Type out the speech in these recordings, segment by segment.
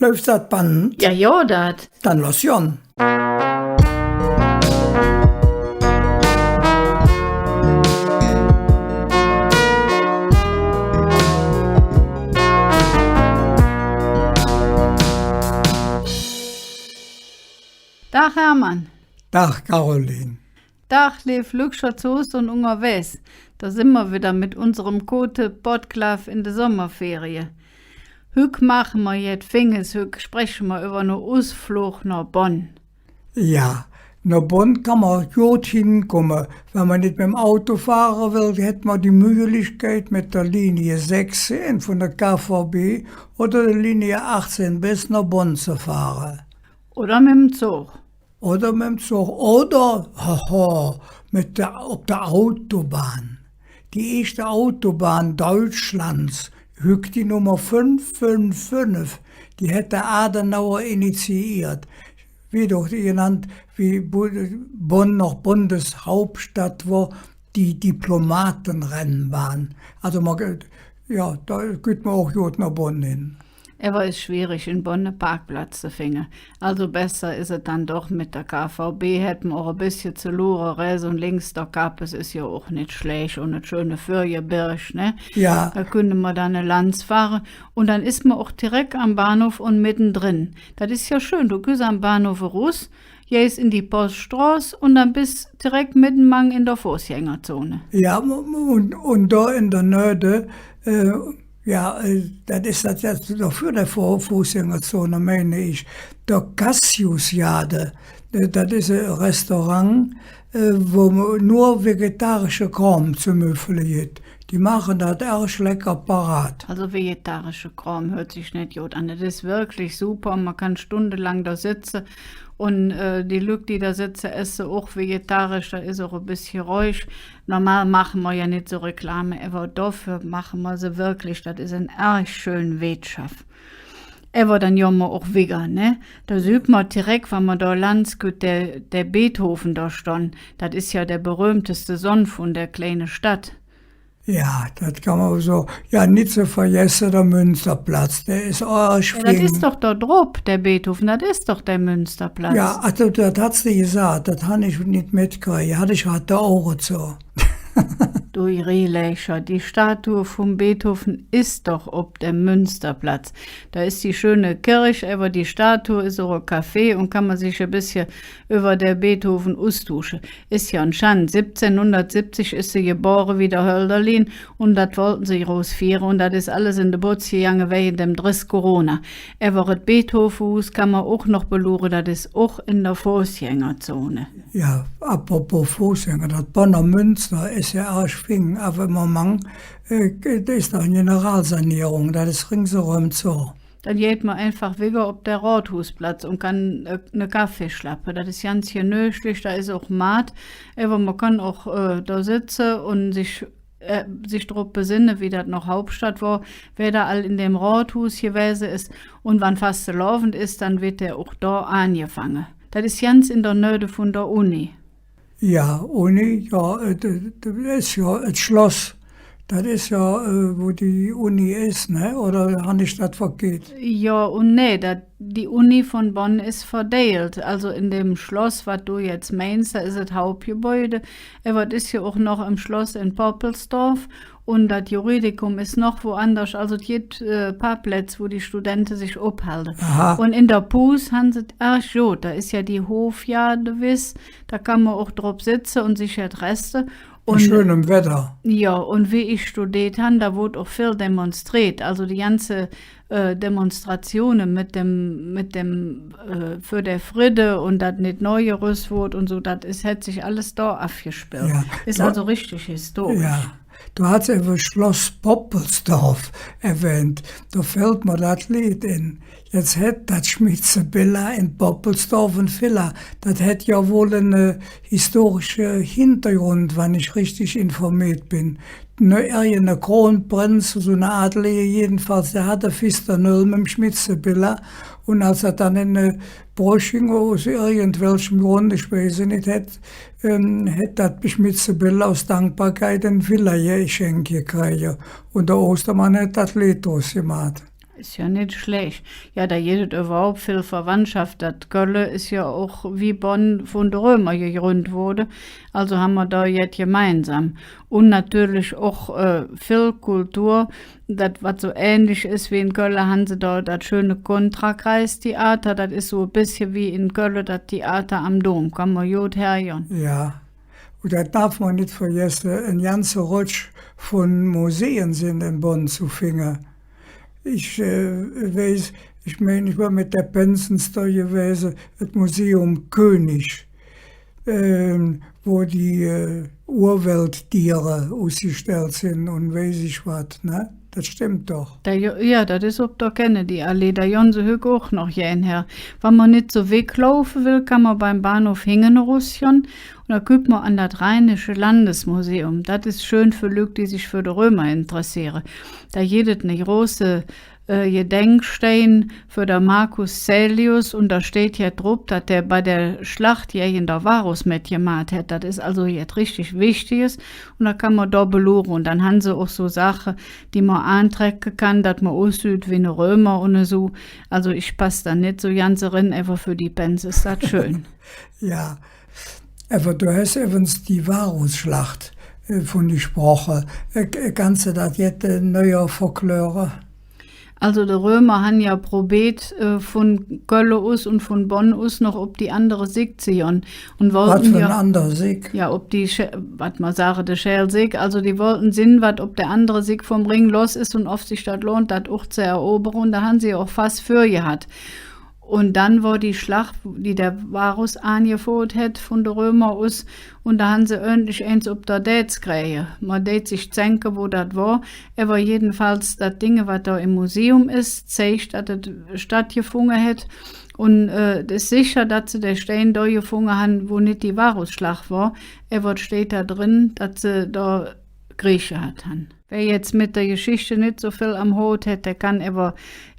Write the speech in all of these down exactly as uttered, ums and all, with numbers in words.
Läuf dat Band? Jo, jo, dat. Dann loss gonn. Dag, Hermann. Dag, Caroline. Dag, leev Lückcher zo Hus un ungerwägs. Do sin mer widder met unserem koote Podklaaf en de Sommerferie. Hügg maache mer jet Fings, hügg spreche mer üvver ene Usflog noh Bonn. Jo, noh Bonn kann mer god hinkumme. Wann mer nit mem Auto fahre well, hät mer die Möglichkeit, met der Linie sechzehn vun der K V B oder der Linie achtzehn bes noh Bonn ze fahre. Oder mem Zog. Oder mem Zog. Oder, haha, met der, op der Autobahn. Die eeschte Autobahn Deutschlands, hügg die Nummer fünf fünf fünf, die hät der Adenauer initiiert. Weed doch die genannt, wie Bu-, Bonn noch Bundeshauptstadt wor, die Diplomatenrennbahn. Also mer ge-, jo, do kütt mer och god noh Bonn hin. Ävver es schwierig, en Bonn ene Parkplatz ze finge. Also besser es et dann doch met der K V B, hät mer och e bessche ze luure, rähts un links der Kappes es jo och nit schlääch un et schöne Vürgebirg, ne? Jo. Do künnt mer dann elans fahre. Un dann es mer och direk am Bahnhoff un meddendren. Dat es jo schön, do geihs am Bahnhoff erus, geihs en die Poststroß un dann bes direk meddemang en der Foßgängerzon. Jo, un, un do en der Nöhde, äh, jo, äh, dat es dat, dat es doch för der Fo-, Foßgängerzon, meine ich. Der Cassius-Gaade, äh, dat es e Restaurant, äh, wo mer nor vegetarische Krom ze müffele gitt. Die maache dat ärg lecker parat. Also vegetarische Krom hürt sich nit god aan. Dat es wirklich super. Mer kann stundelang do setze. Un, äh, die Lück, die do setze, esse och vegetarisch. Do es och e bessche räuhig. Normal maache mer jo nit su Reklame, ävver doför maache mer se wirklich. Dat es en ärg schön Weetschaff. Ävver dann gonn mer och wigger, ne? Do süht mer direk, wann mer do elans kütt, der, der Beethoven do stonn. Dat es jo der berühmteste Sonn vun der kleine Stadt. Jo, dat kann mer su. Jo, nit ze vergesse, der Münsterplatz, dä es ärg flink. Jo, dat es doch do drop, der Beethoven, dat es doch der Münsterplatz. Jo, also, dat hät se gesaht, dat han ich nit metkräge, hatt ich grad de Ohre zo. Do Rielächer, die Statue vum Beethoven es doch op dem Münsterplatz. Do es die schöne Kirch, ävver die Statue es och e Café un kann mer sich e bessche üvver der Beethoven ustuusche. Es jo en Schand. Sibbzehnhundertsibbzig es hä gebore, wie der Hölderlin, un dat wollte se groß fiere, un dat es alles en de Botz gegange wäge dem Dress Corona. Ävver et Beethoven-Huus kann mer och noch beluure, dat es och en der Foßgängerzon. Jo, apropos Foßgänger, dat Bonner Münster es jo ärg fing, ävver em Moment, äh, do es doch en Generalsanierung, dat es ringseröm zo. Dann geiht mer einfach wigger op der Rodhuusplatz un kann, äh, ne Kaffee schlappe. Dat es ganz genöglich, do es och Maat. Ävver mer kann och, äh, do setze un sich, äh, sich drop besenne, wie dat noch Hauptstadt wor, wä do all en dem Rodhuus gewäse es. Un wann Fastelovend es, dann weed dä och do aangefange. Dat es ganz en der Nöhde vun der Uni. Jo, Uni, jo, et, et es jo et Schloss. Dat es jo, äh, wo die Uni es, ne? Oder han ich dat verkeht? Jo un nä, dat, die Uni vun Bonn es verdeilt. Also en dem Schloss, wat do jetz meins, do es et Hauptgebäude. Ävver et es jo och noch em Schloss en Poppelsdorf. Un dat Juridikum es noch woanders, also et gitt, äh, paar Plätz, wo die Studente sich ophalde. Aha. Un en der Paus han se et ärg god, do es jo die Hofgaade, do kann mer och drop setze un sich jet reste. Bei schönem Wedder. Jo, un wie ich studeet han, do woodt och vill demonstreet. Also die ganze, äh, Demonstratione met dem, met dem, äh, för der Fridde un dat nit neu gerös woodt un su, dat es, hät sich alles do avgespillt. Jo, es do also richtig historisch. Jo. Do häs evvens Schloss Poppelsdorf erwähnt. Do fällt mer dat Leed en. Jetz hät dat Schmitze Billa en Poppelsdorf en Villa. Dat hät jo wall ene, äh, historische Hingergrund, wann ich richtig informeet ben. Ne, irgendene Kronprinz, su ne Adelige jedenfalls, dä hatt e Fisternöll mem Schmitze Billa. Un als dat dann en, äh, Bröch ging, us irgendwelchem Grund, ich weiß et nit, hät ähm, hät dat Schmitze Billa us Dankbarkeit en Villa geschenk gekräge. Un der Ostermann hät dat Leed drus gemaht. Es jo nit schlääch. Jo, do gitt et üvverhaup vill Verwandtschaff. Dat Kölle es jo och wie Bonn vun de Römer gegründt woode. Alsu han mer do jet gemeinsam. Un natörlich och, äh, vill Kultur. Dat, wat su ähnlich es wie en Kölle, han se do dat schöne Kontra-Kreistheater. Dat es su e bessche wie en Kölle dat Theater am Dom. Kann mer god hergonn. Jo. Un dat darf mer nit vergesse, en ganze Rötsch vun Museen sin en Bonn ze finge. Ich, äh, weiß, ich mein, ich wor met der Pänz ens do gewäse, et Museum König, ähm, wo die, äh, Urweltdiere usgestallt sin un weiß ich wat, ne? Dat stemmp doch. Do, jo, dat es op der Kennedy-Allee, do gonn se hügg och noch gään her. Wann mer nit su wigg laufe well, kann mer beim Bahnhoff hinge erusgonn un do kütt mer an dat Rheinische Landesmuseum. Dat es schön för Lück, die sich för de Römer interesseere. Do gitt et ene große, äh, Gedenkstein för der Marcus Caelius un do steiht jet drop, dat dä bei der Schlaach gäge der Varus metgemaht hät. Dat es alsu jet richtig Wichtiges. Un do kann mer do beluure. Un dann han se och su Saache, die mer aantrecke kann, dat mer ussüht wie ne Römer un esu. Alsu ich pass do nit su ganz eren, ävver för die Pänz es dat schön. Jo, ävver do häs evvens die Varusschlaach, äh, vun gesproche. Äh, k-, kanns do dat jet, äh, nöher verkläre? Alsu de Römer han jo probeet, äh, vun Kölle us un vun Bonn us noch op die andere Sigg ze gonn. Un wat wollte för jo en andere Sigg? Jo, op die Schä-, wat mer sage, de Schäl Sigg. Alsu die wollte sinn, wat op der andere Sigg vum Rhing loss es un ov sich dat lohnt, dat och ze erovere. Un do han se och fass vürgehatt. Un dann wor die Schlaach, die der Varus aangeföhrt hät vun de Römer us, un do han se ööntlich eins op der Dätz kräge. Mer deit sich zänke, wo dat wor, ävver jedenfalls dat Dinge, wat do em Museum es, zeig, dat et stattgefunge hät. Un, äh, et es secher, dat se der Stein do gefunge han, wo nit die Varusschlaach wor, ävver et steiht do dren, dat se do Kreeg gehatt han. Wä jetz met der Geschichte nit su vill am Hot hät, dä kann ävver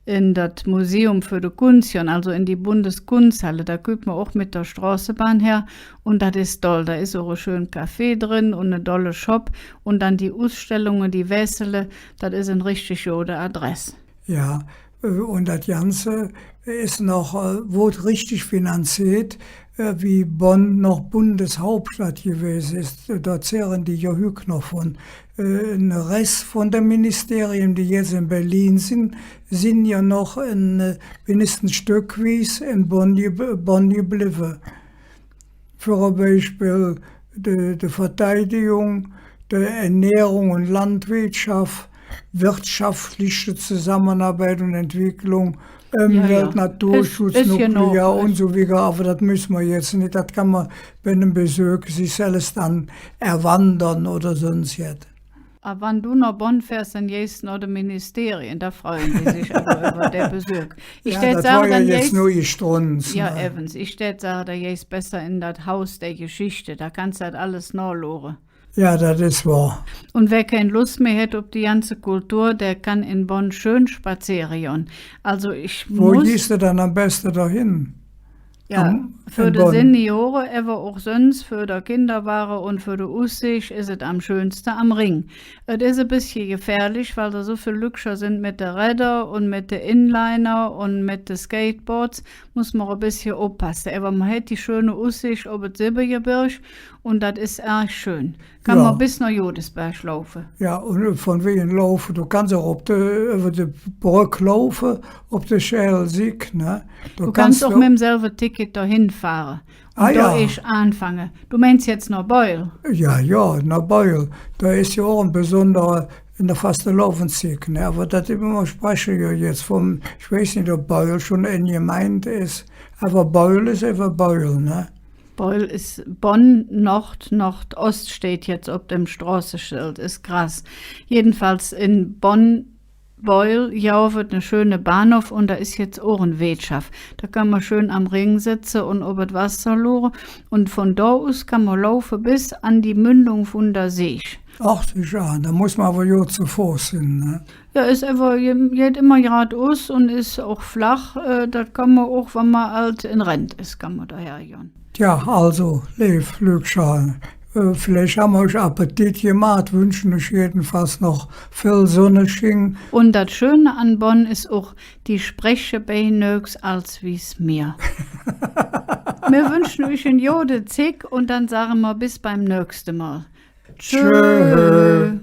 en dat Museum för de Kuns gonn, alsu en die Bundeskunsthalle. Do kütt mer och met der Stroßebahn her. Un dat es doll. Do es och e schön Café dren un ene dolle Shop. Un dann die Usstellunge, die wähßele, dat es en richtig gode Adress. Jo, äh, un dat Ganze es noch, äh, woodt richtig finanzeet, äh, wie Bonn noch Bundeshauptstadt gewäse es. Do zehre die jo hügg noch vun. Äh, ene Ress vun de Ministerie, die jetz en Berlin sin, sin jo noch en, äh, winnigstens stöckwies en Bonn geb-, Bonn geblevve. För e Beispill de, de Verteidigung, de Ernährung un Landwirtschaff, wirtschaftliche Zusammenarbeit un Entwicklung, Ömwelt, Naturschutz, Nuklear un su wigger. Ävver dat müsse mer jetz nit. Dat kann mer bei nem Besök sich selvs dann erwandere oder söns jet. Ävver wann do noh Bonn fährs, dann geihs do noh de Ministerie, do freue die sich ävver üvver der Besök. Jo, dat wor jo jetz nor gestrunz, jo, ne? Evvens, ich dät sage, do geihs besser en dat Haus der Geschichte, do kanns dat alles nohluure. Jo, dat es wohr. Un wä kein Loss mih hät op die ganze Kultur, dä kann en Bonn schön spazeere gonn. Alsu ich muss... Wo geihs do dann am beste dohin? Jo, för de Seniore, ävver och söns för der Kinderwage un för de Ussich es et am schönste am Rhing. Et es e bessche gefährlich, weil do su vill Lückcher sin met de Räder un met de Inliner un met de Skateboards, muss mer e bessche oppasse. Ävver mer hät die schöne Ussich op et Sibbegebirg un dat es ärg schön. Kann mer bes noh Godesberg laufe. Jo, un vun wäge laufe, do kanns och op de, üvver de Bröck laufe, op de Schäl Sigg, ne? Do kanns och met dem selve Ticket dohin fahre. Un do eesch aanfange. Do meins jetz noh Beuel? Jo, jo, noh Beuel. Do es jo och en besondere, en der Fastelovendszigg, ne? Ävver dat, mer spreche jo jetz vum, ich weiß nit, ov Beuel schon en Gemeinde es, ävver Beuel es evve Beuel, ne? Beuel es Bonn Nord, Nordost steiht jetz op dem Stroßescheld, es krass. Jedenfalls en Bonn, Beuel, jo, gitt et ne schöne Bahnhoff un do es jetz och en Weetschaff. Do kann mer schön am Rhing setze un op et Wasser luure. Un vun do us kann mer laufe bes an die Mündung vun der Seeg. Ach, jo, do muss mer ävver jo zo Foß hin, ne? Jo, es ävver, geiht immer grad us un es och flach. Äh, dat kann mer och, wann mer ald en Rent es, kann mer do hergonn. Tja, alsu, leev Lückcher, Äh, villeich han mer üch Appetit gemaht, wünsche üch jedenfalls noch vill Sonneschien. Un dat Schöne an Bonn es och, die spreche bei nöchs als wie's Meer. Mir wünsche üch en gode Zigg un dann sage mer bes beim nöchste Mol. Tschö. Tschö.